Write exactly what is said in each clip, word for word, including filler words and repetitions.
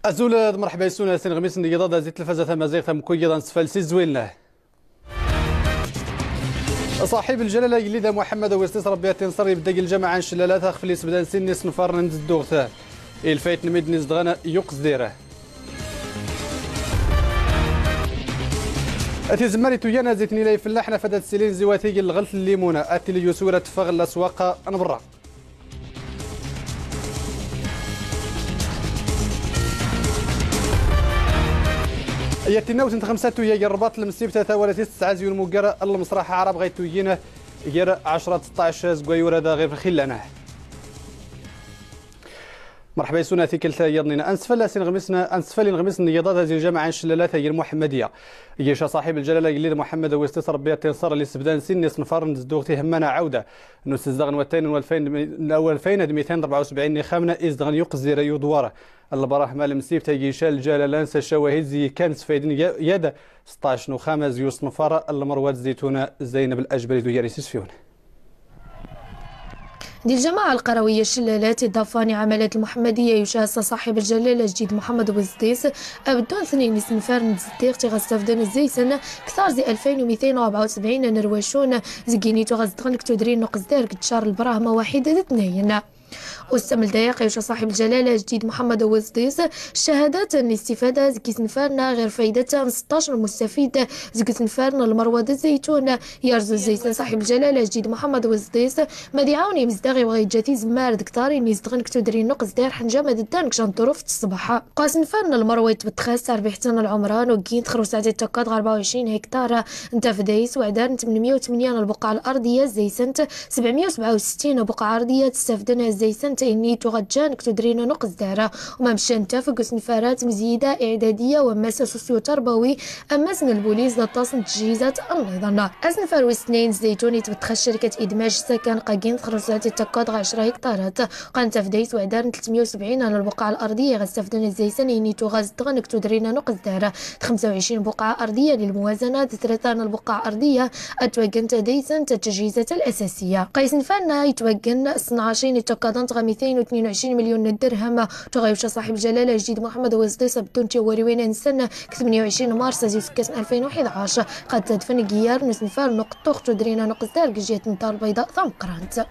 Azul d mṛeḥba yes-wen ar sin ɣ-imɣisen n yiḍad zi tlfaza tamaziɣt amkuyyiḍ ad nsfal s izwil-nni. Ṣaḥib lǧalala agellid Muḥemmed Awis Ḍis Ṛebbi ad t-inṣer ibda g lǧameɛ n Cellala taxf li sebdan sin n isenfaren n tzedduɣt. Ilfayt n midden izedɣen yuq zdir. Tizemmar ituyyan zi tnila ifellaḥen afad ad ssilin ziwati g lɣelt n limun, ad tili yuswir ad teffeɣ laswaq n berra. Yat tinnawt n txemsa tuyya g Rrbaṭ lemsibt tawalat is tesɛa zi unmugger n lmesraḥ aɛrab ɣa ituyyin gir ɛecra d seṭṭac seg wayur da ɣir lxillan. Mṛeḥba yes-wen ar tikkelt yaḍnin. Ad nsfal ar sin ɣ-imɣisen, ad nsfal ɣ-imɣisen n yiḍad zi lǧameɛ n Cellala tagi lmuḥemmadiya. Gica ṣaḥib lǧalala agellid Muḥemmed Awis Ḍis Ṛebbi ad t-inṣer li sebdan sin n isenfaren n tzedduɣt ihemman aɛawda n usezdeɣ n watay n walfayn d mi-, n walfayn d mitin d ṛebɛa u sebɛin n ixxamen izedɣen yuq zdir i udwar n Lbrahma lemsibt. Gica lǧalala nsa cawahid zi kan sfayden ya-, yad seṭṭac n uxxam zi usenfar n lmerwa d zaytun Zeyneb Lajbari d uyar isisfiwen. Di lǧamaɛ lqarawiya Cellala tiḍafa n iɛamalat lmuḥemmadiya yuca ass-a ṣaḥib lǧalala ajdid Muḥemmed Awis Ḍis, abeddun tnin isenfaren n tzeddiɣt i ɣa stafden zzaysen ktar zi alfayn u mitin u ṛebɛa u sebɛin n rwacun, zeg ini tuɣa zedɣen g tudrin n uqesdar g ttcar Lbrahma waḥid d tnayen. Ustam ldayeq yuca ṣaḥib lǧalala ajdid Muḥemmed Awis Ḍis ccahadat n listifada zeg isenfaren ɣir faydat n seṭṭac n lmustafid zeg isenfaren n lmerwa d zzaytun. Yerzu zzaysen ṣaḥib lǧalala ajdid Muḥemmed Awis Ḍis ma d iɛawen imezdaɣ i wɣa yeǧǧa tizemmar deg ṭarin izedɣen deg tudrin n uqesdar ḥenǧa ma d ddan deg jan ḍḍuruf n ṣṣbeḥ. Ɣa isenfaren n lmerwa itbeṭṭxas tarbiḥt n lɛumran u ggint xrusat ittakkaḍ ɣer ṛebɛa u ɛecrin hektar n tafdayt, weɛdar n tmenmya u tmenya n lbuqaɛ lărḍiya zzaysen-t, sebɛemya u sebɛa u settin buqaɛ ărḍiya tessafden zzaysen-t, ini tuɣa ǧǧan deg tudrin n uqesdar. U ma meccan taf deg usenfar-a tmezgida iɛdadiya u ammas asosyu tarbawi, ammas n lbulis d aṭas n tejhizat nniḍen. Asenfar wis tnayen zzaytun itbeṭṭxa ccerkat idmaj sakan ɣa ggint xrusat ittakkaḍ ɣer ɛecra hektarat. Ɣa n tafdayt weɛdar n tletmya u sebɛin n lbuqaɛ lărḍiya ɣa stafden zzaysen ini tuɣa zedɣen deg tudrin n uqesdar. Xemsa u ɛecrin buqaɛ ărḍiya lilmuwazana, d tlata n lbuqaɛ ărḍiya ad twaggent daysen-t tejhizat lasasiya. Ɣa isenfaren-a itwaggen s tnac ittakkaḍen ɣa mitin u tnin u ɛecrin milyun n dderhem. Tuɣa yuca ṣaḥib lǧalala ajdid Muḥemmed Awis Ḍis abeddun tiwwariwin-nsen deg tmenya u ɛecrin mars zi useggas n alfayn u ḥdac. Ɣa ttadfen g yiyyar n usenfar n uqeṭṭu ɣ tudrin n uqesdar g jjihat n Ddar Lbayḍa tameqqrant.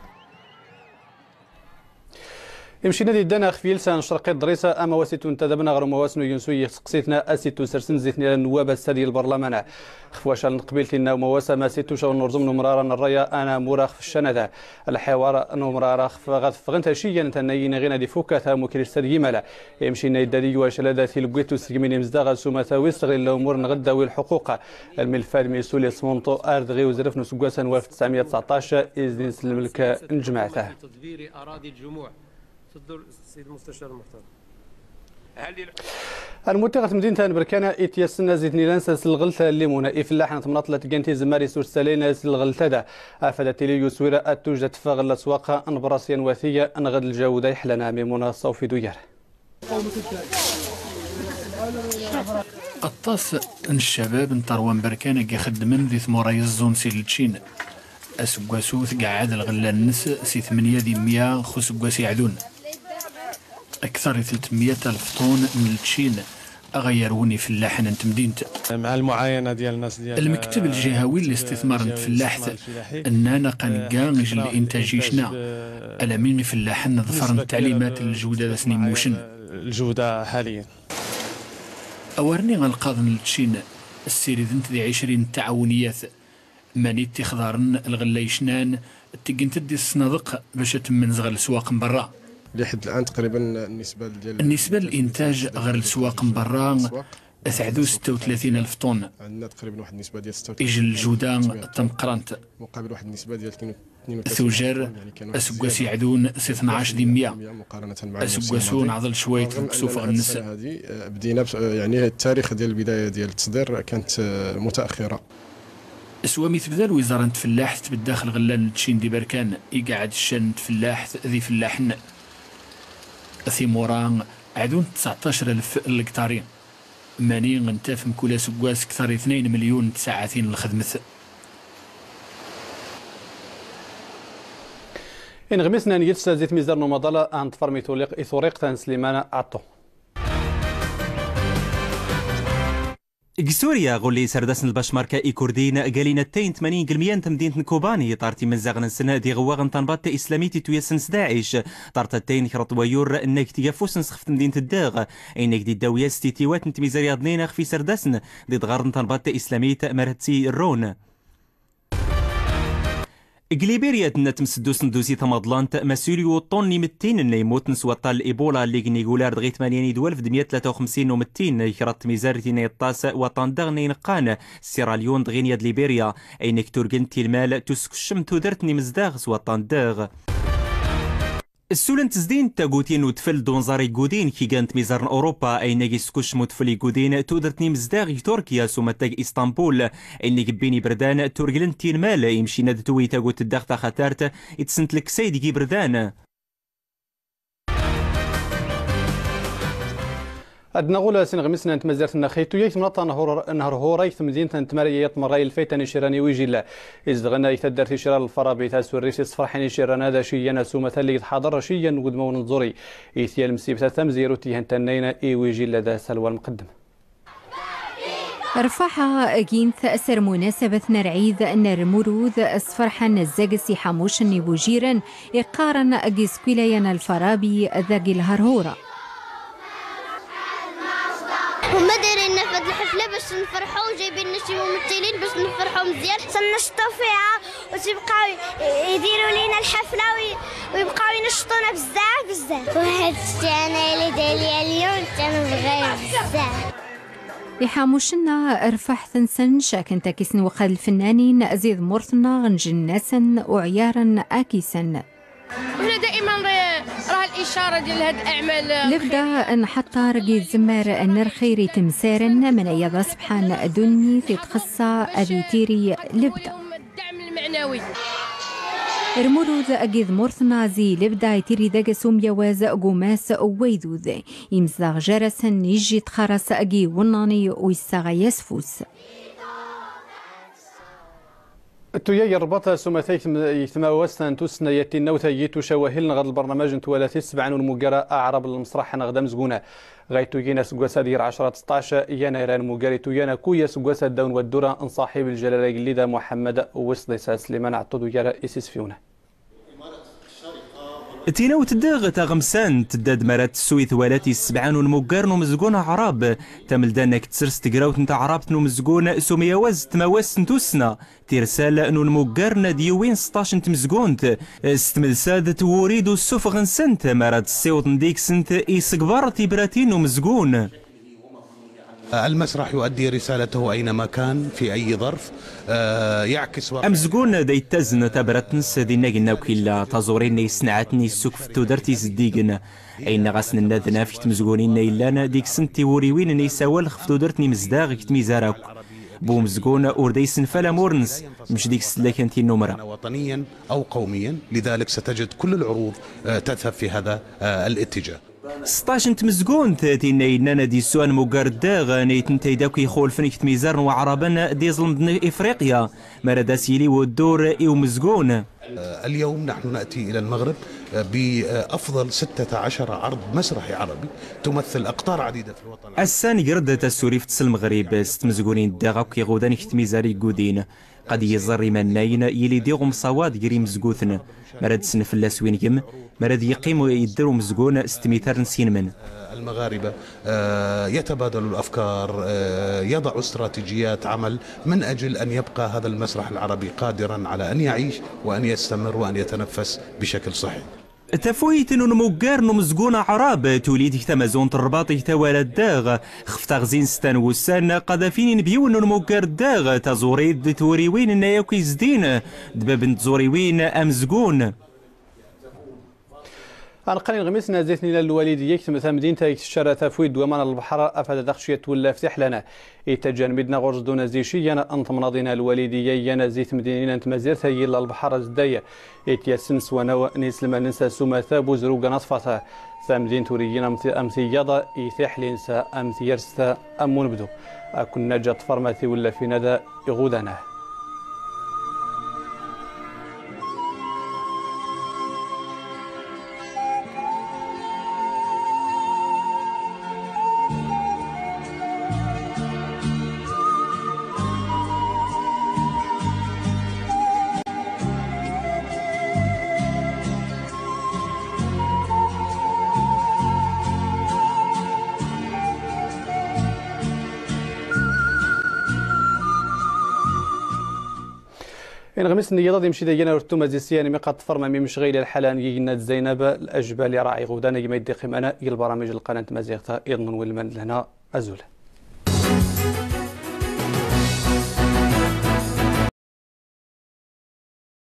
Imcina d-iddan ɣef yiles n Ccerqi Ḍris, amawas itun tadabna ɣer umawas n ugensu i tseqsit-nna as itun sersen zi tnila n nnwab ass-a di lbarlaman. Xef wacal n tqbilt inna umawas amas itun cawn n urẓum n umrar n rraya anamur xef ccanada. Lḥiwar n umrar xef ɣa teffɣen taciyya n tannayin ɣin ad ifukka tamukrist ad yimal. Imcina idda di wacal ad tilgwit usegmin imezdaɣ as umataw isteɣlil lumuṛ n ɣeddawi lḥuquq. Lmilfad misul ismunṭu ar dɣi uzref n useggas n walef tesɛemya tseɛṭac izdin s lmelk n tejmaɛt. تدبير أراضي الجموع. تفضل السيد المستشار المحترم. Anmutiɣ tmdint n Berkan ityassen zi tnila-nsen s lɣelt n limun. Ifellaḥen n temnaḍt la tgan tizemmar is ur ssalin s lɣelt-ad. Afad ad tili yuswir ad tujj ad teffeɣ laswaq n berra s yan wati nɣed ljawda iḥlan. Mimuna Ṣawfi d uyar. Aṭas n ccabab n Ṭerwa n Berkan i ixeddmen di tmura yeẓẓun si Lčin. Aseggas-u tqeɛɛed lɣella-nnes si tmenya di mya x useggas iɛdun. Akter i telt mya alef ṭun n Lčin a ɣ-yerwen ifellaḥen n temdint. مع المعاينة ديال الناس ديال Lmekteb ljihawi n listismar n tfellaḥt nnan aqqa negga ijel intaj icna, alami ifellaḥen ḍefren ttɛlimat n ljewda d asen immucen. الجودة حاليا. Awarni alqaḍ n Lčin ssirident di ɛecrin n tɛawniyat. Mani ttixḍaren lɣella yecnan, ttgent-d di ṣṣnadeq bac ad temmenzɣ ɣer leswaq n berra. لحد الآن تقريبا النسبة ديال Nnisba n lintaj ɣer leswaq n berra teɛdu setta u tlatin alef ṭun. عندنا تقريبا واحد النسبة ديال ستة وثلاثين Ijel ljuda tameqqrant. مقابل واحد النسبة ديال اثنين وثلاثين Tujar, يعني كان واحد aseggas الزيادة iɛdun si tnac di mya. مقارنة مع نفس Aseggas-u الماضي. Neɛḍel cwayt deg usufeɣ-nnes. هذه، آه، بدينا بس-، آه، يعني التاريخ ديال البداية ديال التصدير كانت، آه، متأخرة. S wami tebda lwizara n tfellaḥt tbedda x lɣella n Lčin di Berkan, iqeɛɛed ccan n tfellaḥt d ifellaḥen. Timura ɛdunt tseɛṭac alef n legṭari. Mani ntaf mkul aseggas kter i tnayen melyun n tsaɛatin n lxedmet. Inɣmisen n yids zi tmizdar n umaḍal a nṭfer mi tuliq i turiqt n Sliman Ɛeṭṭu. G Surya, ɣulli iserdasn lbacmarka ikurdin galin attayn tmanin g lmya n tmdint n Kubani, ṭar timenzaɣn-nsn d iɣewwaɣ n tanbaḍt islamit ituyasn s Daɛic, ṭar attayn kraḍ wayyur nna g tgaffust n sxef tmdint ddaɣ, aynnag d-iddaw yas titiwat n tmizar yaḍnin axf iserdasn d idɣarn n tanbaḍt islamit mara tt-irrun. G Libirya, tnna tmsdust n dusi tamaḍlant, masul i uṭṭun n imettin nna immutn s waṭṭan n Ebola lli g nigular dɣi tmanya n idwalf d mya tlata u xemsin n umettin, kraḍ tmizar tinna iṭṭas waṭṭan daɣ nna ineqqan, Sierra Leone dɣi n yad Libirya, aynnag turgn tilmal tuskcm tudert n imezdaɣ s waṭṭan daɣ. Ssuln tzdin tagutin n udfl d unẓar iggudin k igan tmizar n Urupa, aynnag iskucm udfl iggudin tudert n imezdaɣ g Turkya s umattag Istanbul, aynnag bbin ibrdan turgln tilmal, imcinna d-twi tagut ddaɣ taxatart itsnt lksayd g ibrdan. Ad naɣul s inɣmisen n tmazirt nna xi tuyagt mnaṭ nher hura g tmdint n tmarya yaṭ mra ilfayt n icirran i wijilla. Izedɣen g taddart icirran lfarabi tasurrit isfrḥin icirran ad aciyyan asuma talli tḥaḍr aciyyan n wudmawn n tẓuri. Itya lmsibt tamzirut ihan tannayn i wijilla da salwa lmqeddem. Rfaḥa gint s rmunasabat n rɛid n rmurud sfrḥan zzags iḥamucn n iwujirn iqqarn g iskwilaya n lfarabi dagi lharhura. هما دايرين لنا في هاد الحفلة باش نفرحوا، وجايبين لنا شي ممثلين باش نفرحوا مزيان، تنشطوا فيها وتبقاو ي-، يديروا لينا الحفلة وي-، ويبقاو ينشطونا بزاف بزاف. وهاد الشيء أنا اللي داير ليا اليوم تنبغيه بزاف. Iḥamucn-nna rfaḥt-nsn cakn takisn waqad lfnnanin zi tmurt-nneɣ njn-asn uɛyarn akisn. وحنا دائمًا راه، راه الإشارة ديال هاد الأعمال. Lebda nḥaṭṭar g izemmar n lxir itemsarn, mnaya d asbḥan dunnit itxṣṣa ad itiri lebda. الدعم المعنوي. Rmurud g tmurt-nneɣ zi lebda itiri dags umyawaz g umas n waydud. Imzdaɣ jar-asn ijji txaras g iwnnani u issaɣay asfus. Tuyag n Rrbaṭ s umatay g tmawast n tussna yat tinnawt n yituc awahil n ɣer lbarnamaj n twalatin sebɛa n unmuggar aɛrab n lmesraḥ n ɣ d amezgun. Ɣa ituyyin aseggas ad yir ɛecra tseṭṭac yanayr anmuggar ituyyan akk aseggas ad dawn waddura n ṣaḥib ljalala agellid Muḥemmed Wesḍis Sliman Ɛeṭṭud uyar isisfiwen. Tinawt daɣ taɣemsant tedda-d mara tessu i twalat issebɛan unmuggar n umezgun aɛrab. Tamelda nna k tsers tegrawt n taɛrabt n umezgun s umyawaz d tmawast n tussna. Tirsal n unmuggar nna d-yewwin seṭṭac n tmezgunt s tmelsa d twuri d ussufeɣ-nsent mara d-ssiwḍen deg-sent isegbar tibratin n umezgun. المسرح يؤدي رسالته أينما كان، في أي ظرف، آه، يعكس واقع. Amezgun da ittazn tabrat-ns d innagen akk illa, taẓuri-nni yessenɛaten issukf tudert izeddigen. Ayenna ɣas nenna d naf g tmezgunin-nni illan, deg-sent tiwuriwin n isawal xef tudert n imezdaɣ g tmizar akk. Bu umezgun ur da isenfal amur-ns, mec deg-s tella kan tinnumra. وطنيا أو قوميا، لذلك ستجد كل العروض، آه، تذهب في هذا، آه، الاتجاه. Seṭṭac n tmezgunt, tinna yennan ad issu anmuggar daɣ, nitenti d akk ixulfen g tmizar n waɛraben d iẓlem n Ifriqya, mara d as-yili wuddur i umezgun. اليوم نحن نأتي إلى المغرب بأفضل ستة عشر عرض مسرحي عربي تمثل أقطار عديدة في الوطن العربي. Ass-a negr-d tasurift s Lmeɣrib s tmezgunin daɣ akk iɣudan g tmizar iggudin. Qad iẓer imannayen yili diɣ umsawaḍ gr imezguten, mara d-sn fell-as wingem, mara d-yeqqim yedder umezgun s tmitar n sinmen. المغاربة، آه، يتبادلوا الأفكار، آه، يضعوا استراتيجيات عمل من أجل أن يبقى هذا المسرح العربي قادرا على أن يعيش وأن يستمر وأن يتنفس بشكل صحي. Tafuyt n unmuggar n umezgun aɛrab tuli-d g tamazunt n Rrbaṭ g tawala daɣ, xef taɣzi n setta n wussan, qad afin inebyiwen n unmuggar daɣ, taẓuri d twuriwin-nni akk izdin, d bab n tẓuriwin amezgun. Aneqqan inɣmisen ad zitnin lwalidiya g tamdint ay teccar tafuyt d waman n lebḥer afad ad aɣ-tciyat twella f tiḥlan. Itajjan midna ɣur-s duna zi ciyyan n temnaḍin lwalidiya yan zi temdinin n tmazirt ay illa lebḥer zday. Ityassen s wanaw n iselman-nnes asuma tabuzruga n aṣfata. Tamdint ur iyyin am ti-, am tiyaḍ i tiḥlin s am tyerst am unebdu. Akk naǧa ṭṭfer ma tiwella fina da iɣudan-a. Ineɣmis n yiḍ ad imci dagi ar urettum azissiyan mi qad tfermem imcɣil lḥala n yigna d Zeynab Lajbali, raɛi iɣudan agma iddiqim ana i lbaramij n lqanat n tmaziɣt. Iḍ n welman d lehna, azul.